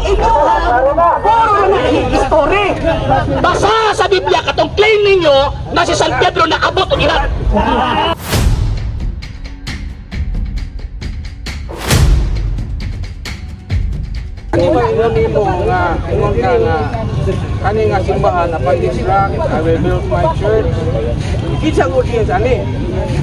Inyuha, puro na story. Basa sa Biblia katong claim ninyo na si San Pedro naabot og Iraq. Kani ba ingon nimo nga ingon ka nga kani nga simbahan upon this rock I will build my church? Kinsa ang audience ani?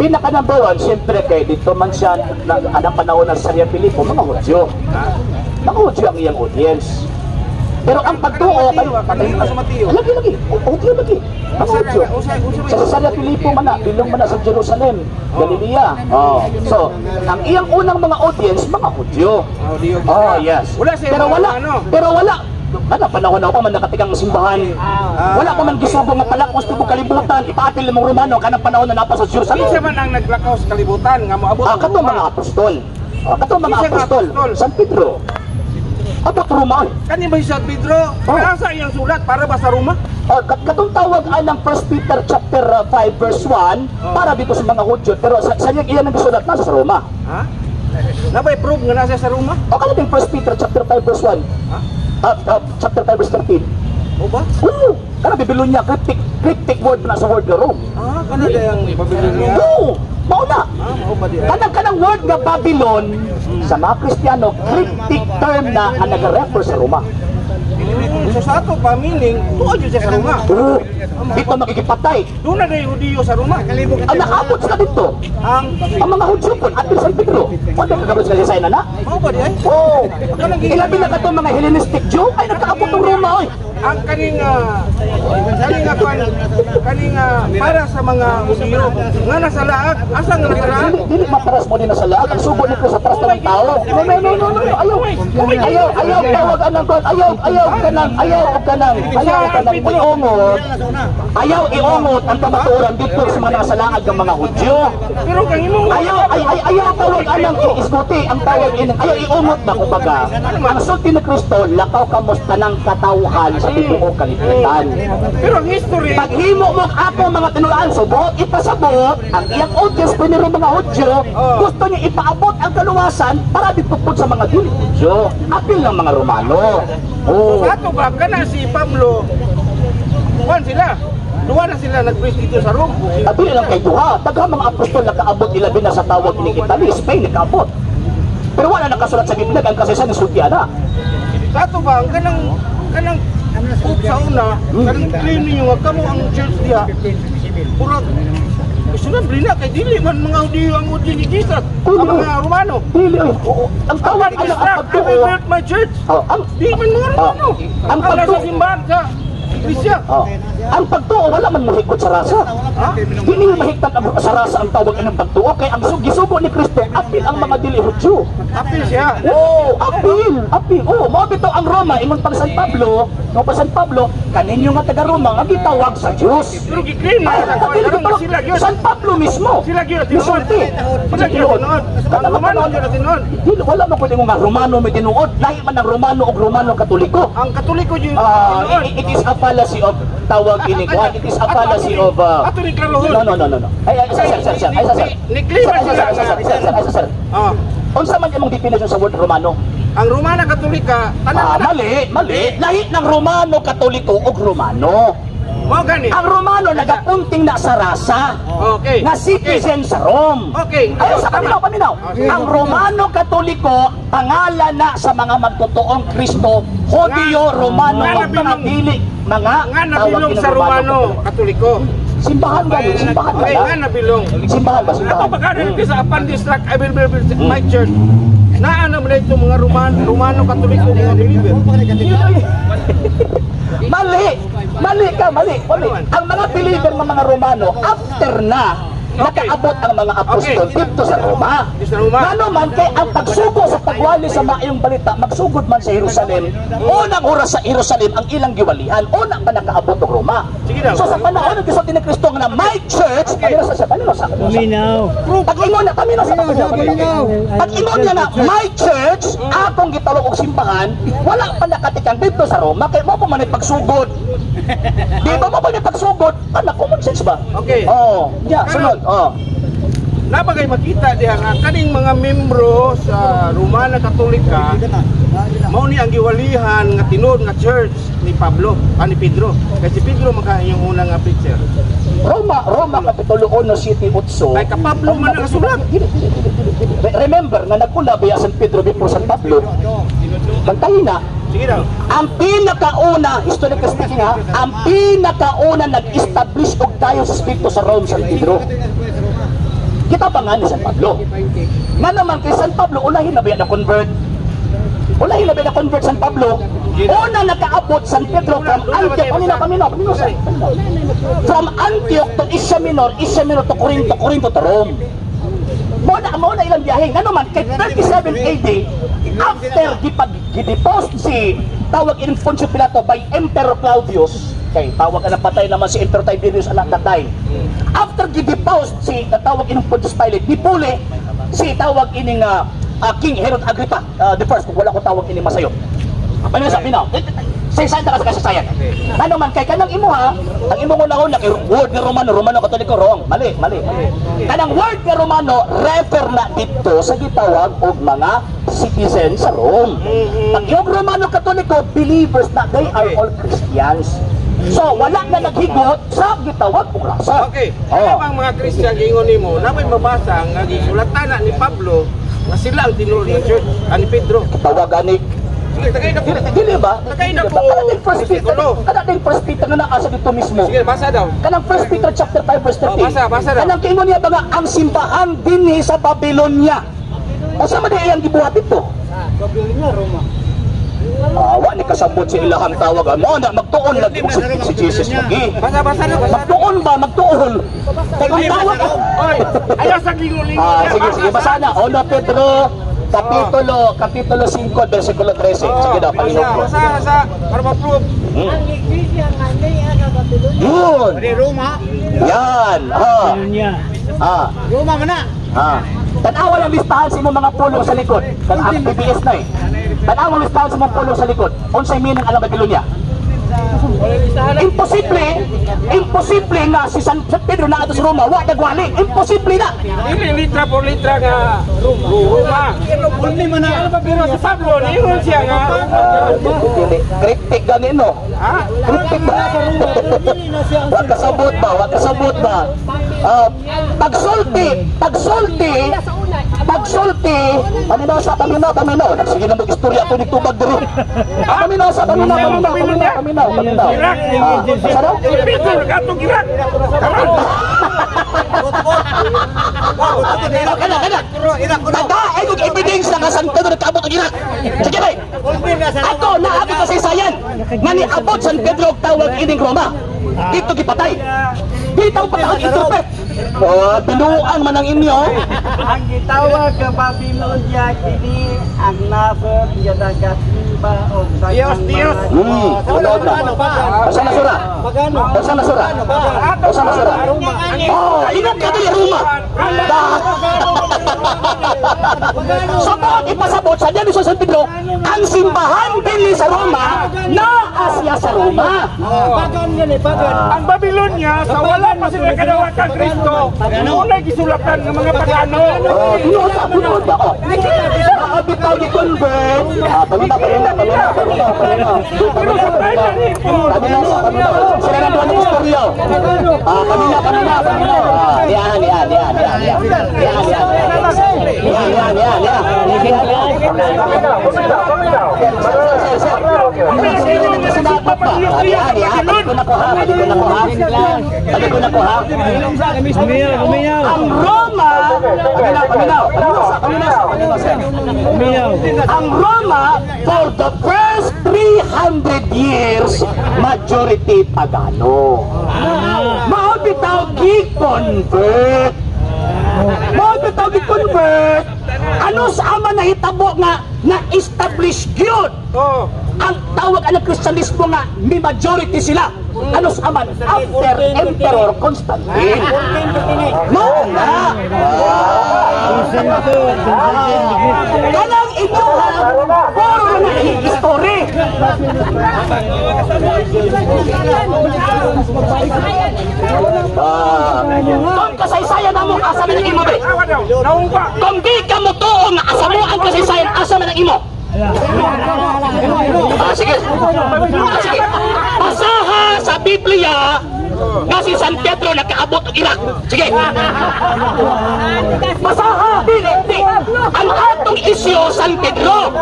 Pinaka number one, siyempre kay dito man siya na, anang panahon ng Cesarea Filipo, mga Hudyo. Mga Hudyo ang iyang audience. Pero ang pagtuo, lagi lagi, Hudyo lagi. Mga Hudyo. Sa Cesarea Filipo man na, bilong man na sa Jerusalem, Galilea. Oh. So, ang iyang unang mga audience, mga Hudyo. Oh, yes. Pero wala, pero wala. Ano, panahon na ako man nakatikang simbahan. Wala pa man gisugo nga palakos tibok kalibutan, ipaapil mong Romano kanang panahon na napa sa Jerusalem. Kinsa man ang naglakaw sa kalibutan nga moabot? Katong mga apostol. Katong mga apostol. San Pedro. Abot Roma. Kani ba si San Pedro? Asa iyang sulat para ba sa Roma? Katong tawag anang 1 Peter chapter 5 verse 1 para dito sa mga Hudyo, pero sa iyang iyang gisulat nasa sa Roma. Ha? Nabay proof nga nasa sa Roma? O kanang 1 Peter chapter 5 verse 1. Ha? Chapter 5 verse 13. O ba? Oo! Kana Babylonia, cryptic word na sa word nga Rome. Ah, kana dayang Babylonia? Oo! Mao na! Ah, mao ba di? Kanang word nga Babylon, sa mga Kristiyano, cryptic term na ang nag-refer sa Roma. So sa ato pa, meaning, tuwa dyan siya sa Roma. Oo! Dito makikipatay. Doon na dahil Hudiyo sa Roma. Ang nakaabot sila dito. Ang mga Hudyo po, at San Pedro. Wala nagkabot sila sa na? Mao ba di ay? Oo! Ilabi na katong mga Hellenistic Jew, ay nagkaabot ng Roma, oy! Ang kaning kaning para sa mga Hudiyo nga nasa laag, asa nga nasa laag? Dili maparas mo din nasa laag. Ang sugo ni Kristo sa paras ng tao. No, no, no, no, no. Ayaw, ayaw, ayaw, tawag anang kon. Ayaw, ayaw kanang, ayaw kanang, ayaw kanang iungot. Ayaw iungot ang kamatuoran dito sa mga nasa laag ng mga Hudyo. Pero kang imong ayaw, ay, ay, ayaw tawag anang iisguti ang tawag inang ayaw iungot ba kumbaga. Ang sulti ni Kristo, lakaw kamo tanang katawhan sa tibuok kalibutan. Pero ang history, paghimo mo ako mga tinulaan, subot, ipasabot, ang iyang audience, primero mga Hudyo, gusto niya ipaabot ang kaluwasan para ditupod sa mga dili Hudyo. Apil ng mga Romano. Oh. So, ato ba, kana si Pablo, kuwan sila, duwa na sila nag-preach dito sa Rome. At dili lang kay duha, daghang mga apostol nakaabot ilabi na sa tawag ni Italy, Spain nakaabot. Pero wala nakasulat sa Biblia ang kasaysayan ng sultiana. Sa ato ba, ang kanang Pope sa una, kanang claim ninyo nga kamo ang church diha. Murag questionable na kay dili man mga Hudiyo ang Hudiyo ni Jesus, ang mga Romano. Dili oy. Ang tawag ang pagtuo, I will build my church. Ang di man mga Romano. Ang pagtuo sa simbahan sa iglesia. Ang pagtuo wala man mohikot sa rasa. Dili mo mahigtan sa rasa ang tawag ng pagtuo kay ang gisugo ni Kristo apil ang mga dili Hudyo. Apil siya. Oh, apil, apil. Oh, mao bitaw ang Roma ingon pang San Pablo, no pa San Pablo kaninyo nga taga Roma nga gitawag sa Dios. Pero gi-claim na sila gyud. San Pablo mismo. Sila gyud misulti. Sila gyud tinuod. Ang Romano gyud tinuod. Dili wala man pwede nga Romano may tinuod. Lahi man ang Romano og Romano Katoliko. Ang Katoliko gyud tinuod. It is a fallacy of tawag ini. It is a fallacy of ato ni klarohon. No, no, no, no. Ay, ay, sir, sir, sir. Ay, sir. Ni-claim sila. Sir, sir, sir. Unsa man imong definition sa word Romano? Ang Romana Katolika, tanan mali, mali. Lahi ng Romano Katoliko og Romano. Mao gani. Ang Romano nagapunting na sa rasa. Okay. Na citizen sa Rome. Okay. Ayo sa paminaw, paminaw. Ang Romano Katoliko pangalan na sa mga magtotoong Kristo, Hudiyo, Romano ug mga dili mga nga nabilong sa Romano Katoliko. Simbahan ba? Simbahan ba? Okay, nga nabilong. Simbahan ba? Simbahan. Ato pagka sa upon this rock, I will build my church. Naa naman ito mga Romano Katoliko mga believer. Mali! Mali ka, mali. Mali. Ang mga believer ng mga Romano, after na, nakaabot ang mga apostol dito sa Roma. Ngano man kay ang pagsugo sa pagwali sa maayong balita, magsugod man sa Jerusalem. Unang oras sa Jerusalem ang ilang giwalihan, una pa nakaabot og Roma. So sa panahon ng gisulti ni Kristo nga my church, paminaw sa paminaw sa paminaw. Pag-ingon na paminaw sa pag-ingon niya na my church, akong gitawag og simbahan, wala pa nakatikang dito sa Roma kay mo pa man pagsugod. Di ba mo pa pagsugod? Ana common sense ba? Okay. Oh, yeah, sunod. Oh. Nabagay makita diha nga kaning mga membro sa Romana Katolika mao ni ang giwalihan nga tinuod nga church ni Pablo, ni Pedro. Kay si Pedro man ka yung una nga preacher. Roma Kapitulo 1, 7, 8. Kay ka Pablo man ang sulat. Dili, dili, dili, dili, dili. Remember nga nagkula ba San Pedro before San Pablo? Bantayin na. Sige daw. Ang pinakauna, historically speaking ha, ang pinakauna nag-establish og diocese dito sa Rome, San Pedro. Kita pa nga ni San Pablo. Nga naman kay San Pablo, unahin na ba yan na-convert? Unahin na ba na-convert San Pablo? Una nakaabot San Pedro from Antioch, paminaw, paminaw, paminaw, paminaw. From Antioch to Asia Minor, Asia Minor to Corinto, Corinto to Rome. Mao na ilang biyahe. Nga naman, kay 37 AD, after gipag gidepose si tawag in Poncio Pilato by Emperor Claudius, kay tawag ang patay naman si Emperor Tiberius anak that time. After gidepose si tawag in Pontius Pilate, nipuli si tawag ining King Herod Agrippa the first, kung wala ko tawag ini masayo. Paano sa pinaw? Sa isa ta kasi sayan. Ano man kay kanang imo ha, ang imong una-una kay word nga Romano, Romano Katoliko wrong. Mali, mali, mali. Kanang word nga Romano refer na dito sa gitawag og mga citizen sa Rome. Pag yung Romano Katoliko, believers na they are all Christians. So wala na naghigot sa gitawag og rasa. Okay. Oh. Kaya bang mga Christian giingon nimo, nabay mabasa nga gisulatan na ni Pablo nga sila ang tinuod nga church, ni Pedro. Tawag ani. Sige, tagay na ko. Dili ba? Tagay na Dili ko. ba? Kana din First Peter, Versikulo. kana din First Peter nga naa sa dito mismo. Sige, basa daw. Kanang First Peter chapter 5 verse 13. Oh, basa, basa daw. Kanang kiingon niya ba nga ang simbahan dinhi sa Babylonia. Asa man di iyang gibuhat ito? Babylonia, Roma. Ah, wa ni kasabot sa ilahang tawag. Mo na magtuon lagi og si Jesus lagi. Basa, basa na, basa. Magtuon ba? Magtuon. Kay kung tawag. Oy, ayaw sa gingon-lingon. Ah, sige, sige, basa na. Uno Pedro kapitulo 5 versikulo 13. Sige daw, Panginoon ko. Basa, basa, para ma-prove. Ang iglesia nga niya sa Babylonia. Yun. Pwede Roma. Yan. Ha. Ah. Roma man na. Ha. Tanawa lang listahan sa imong mga pulong sa likod. Tan PBS na eh. Tanawa ang listahan sa imong pulong sa likod. Unsay meaning alang Babylonia? Imposible, imposible nga si San Pedro na sa Roma, wa nagwali. Imposible na. Dili litra por litra nga Roma. Hindi man na. Pero si Pablo, niingon siya nga. Ah, dili. Cryptic gani no. Ha? Cryptic ba? Wa kasabot ba? Wa kasabot ba? Ah, pagsulti, pagsulti, pagsulti, paminaw sa paminaw, paminaw. Sige na mag-istorya to ni tubag diri. Paminaw sa paminaw, paminaw, paminaw, paminaw, paminaw. Ah, asa daw? Si Pedro katong Iraq. Karon. Kana, kana. Taga, ay kung evidence na nga San Pedro nagkaabot og Iraq. Sige bay. Ato na abi kasaysayan nga niabot San Pedro og tawag ining Roma. Dito gipatay. Dito pa ang interpret. Oh, binuang man ang inyo. Ang gitawag nga Babylonia kini ang nasod nga nagasimba og Dios, Dios. Tunog na. Asa na sura? Asa na sura? Asa na sura? Oh, ingat ka dili Roma. Sa so, ipasabot sa diyan sa San Pedro, ang simbahan dinhi sa Roma naa siya sa Roma. Pagan gani, pagan. Ang Babylonia sa wala pa sila kadawatan Kristo. Unay gisulatan ng mga pagano. Oh, tinuod ba? Tinuod ba? Oh. Abi tao ni convert. Ah, paminaw, paminaw, paminaw, paminaw, paminaw. Paminaw, paminaw. Paminaw, paminaw. Sila na doon ang istorya. Ah, paminaw, paminaw, paminaw. Ah, yan, yan, yan, yan, yan. Yan, yan. Yan, yan, yan, yan. Sir, sir, sir. Sinakop pa. Ah, yan, yan. Balik ko na ko ha. Balik ko na ko ha. Balik ko na ko ha. Umiyaw, umiyaw. Ang Roma, paminaw, paminaw, paminaw, paminaw, paminaw, sir. Umiyaw. Ang Roma, for the first 300 years, majority Pagano. Mao bitaw gi-convert. Mao bitaw gi-convert. Ano sa ama nahitabo nga na-establish gyud Oh. ang tawag ang Kristiyanismo nga may majority sila. Ano sa aman? After Emperor Constantine. No na. Kanang inyo ha, puro na story. Ah, kung kasaysayan na mo, asa man ang imo, be? Kung di ka mo tuo nga asa mo ang kasaysayan, asa man ang imo? Ah, sige. Ah, sige. Basaha sa Biblia nga si San Pedro nakaabot og Iraq. Sige. Basaha, dili, di. Ang atong isyu, San Pedro.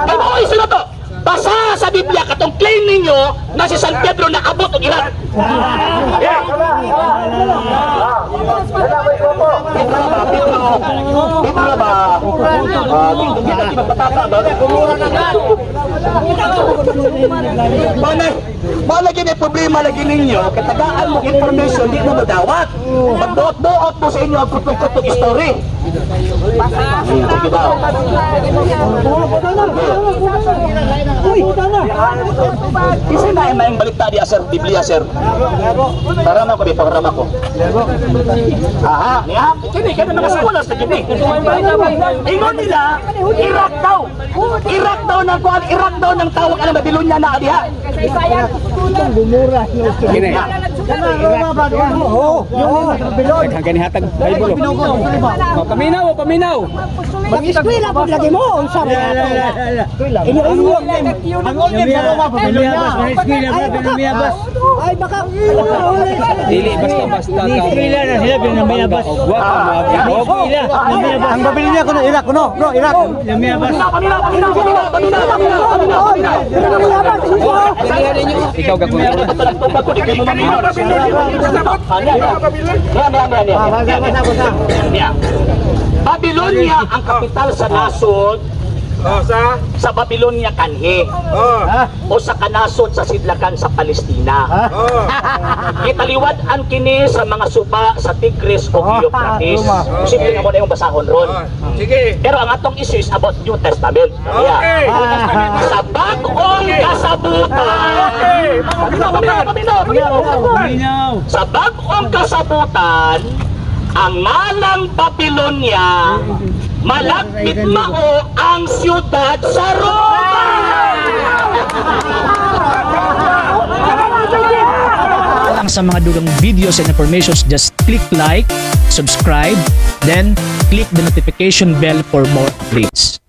Kay mao isyu na to. Basaha sa Biblia katong claim ninyo na si San Pedro naabot og Iraq. Yeah. Pedro ba? Pedro. Pedro ba? Ah, di di ba patata ba? Mana, mana gini problema lagi ninyo, katagaan mo information, di mo madawat. Magbuot-buot mo sa inyo ang kutok-kutok story. Sige daw. Isa na ay maayong balita di, sir, Biblia, sir. Para ko, pakarama ko. Aha, niya, kini, kini mga scholars na kini. Ingon nila, Iraq daw. Iraq daw ng kuan, Iraq daw ng tawag ang Babylonia na diha. Kini. Daghang ganihatag Bible. Oh, paminaw, oh, paminaw. Mag-eskwela po lagi mo, unsa ba ato? Inyo Ang old name sa Roma, Babylonia. Ay, baka Dili basta-basta ka. Eskwela na sila, pinamiyabas. Og wa ka mo. Ang Babylonia kuno Iraq kuno, no Iraq. Paminaw, paminaw, paminaw, paminaw, paminaw, paminaw, paminaw, paminaw. Ikaw gagawin. Babylonia ang kapital sa nasod Oh, sa sa Babylonia kanhi Oh. o sa kanasod sa sidlakan sa Palestina. Oh. Gitaliwad-an kini sa mga suba sa Tigris o Euphrates. Simple na mo na yung basahon ron. Sige. Pero ang atong issue is about New Testament. Okay. Sa bagong kasabutan. Paminaw, paminaw, paminaw, paminaw. Paminaw. Sa bagong kasabutan, ang ngalang Babylonia malapit mao ang siyudad sa Roma. Lang sa mga dugang videos and informations, just click like, subscribe, then click the notification bell for more updates.